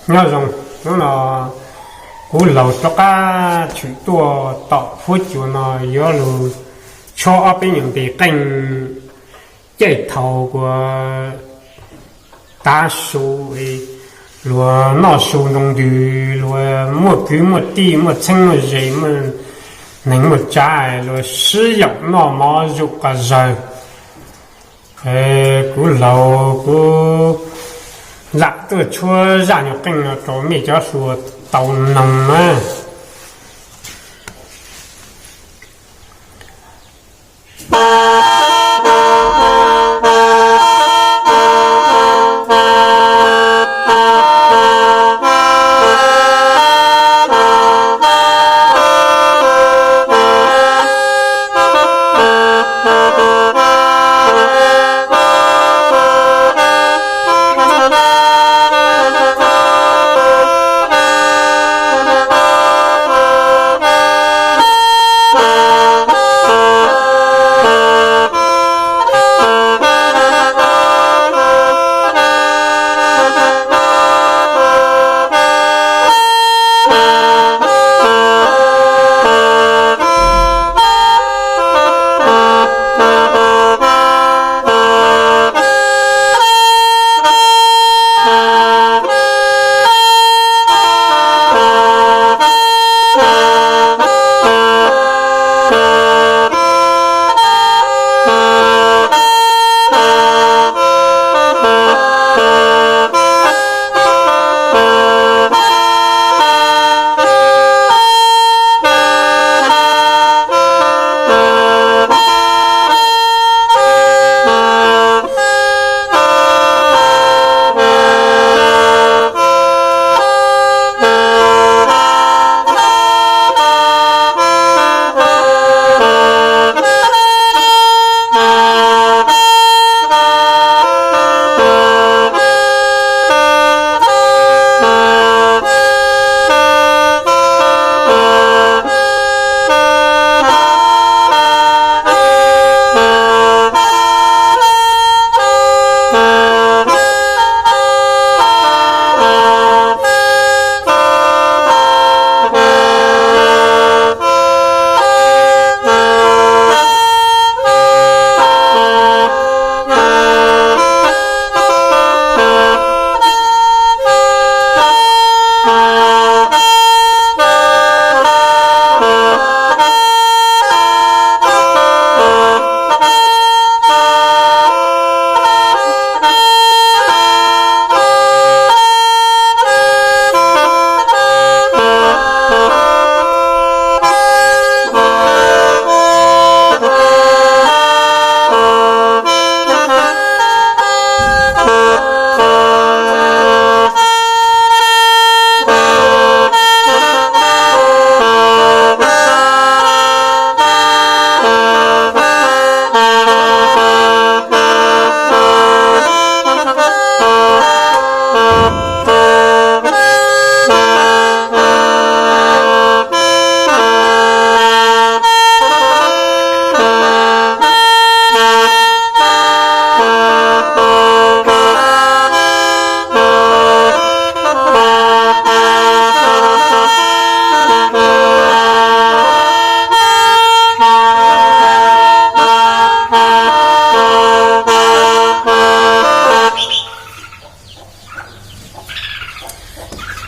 Nyob zoo, hnub no kuv laug rov qab tshwm tuaj tom huab cua no yuav lug tshuab ob peb nyuag npe qeej caij thaum kuv tav su, luag noj su ntoo ntws, luag muaj kwv muaj tij, muaj txheeb muaj ze, muaj neeg muaj tsav, luag sib yaum noj mov zuj qas zawg. Kuv laug kuv lam tuaj tshuab zaj nyuag qeej no rau mej cov hluas tau noog na.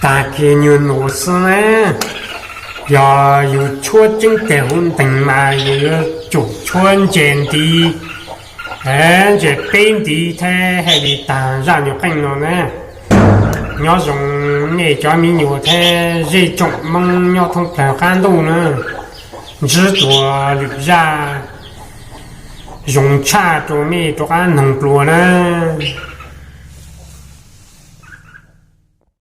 Tag kis nyuag nus xwb na, yog yus tshuab ceeb tag huv ntees mas yus yuav tsum tshuab ntses ntiv, ntses peb ntiv thiab hais li tag zaj nyuag qeej no na. Nyob zoo nej cov me nyuam thiab zej tsoom Hmoob nyob thoob plaws qab ntuj na. Ntsib dua lwm zaj zoo tshaj rau nej rov qab noog dua na.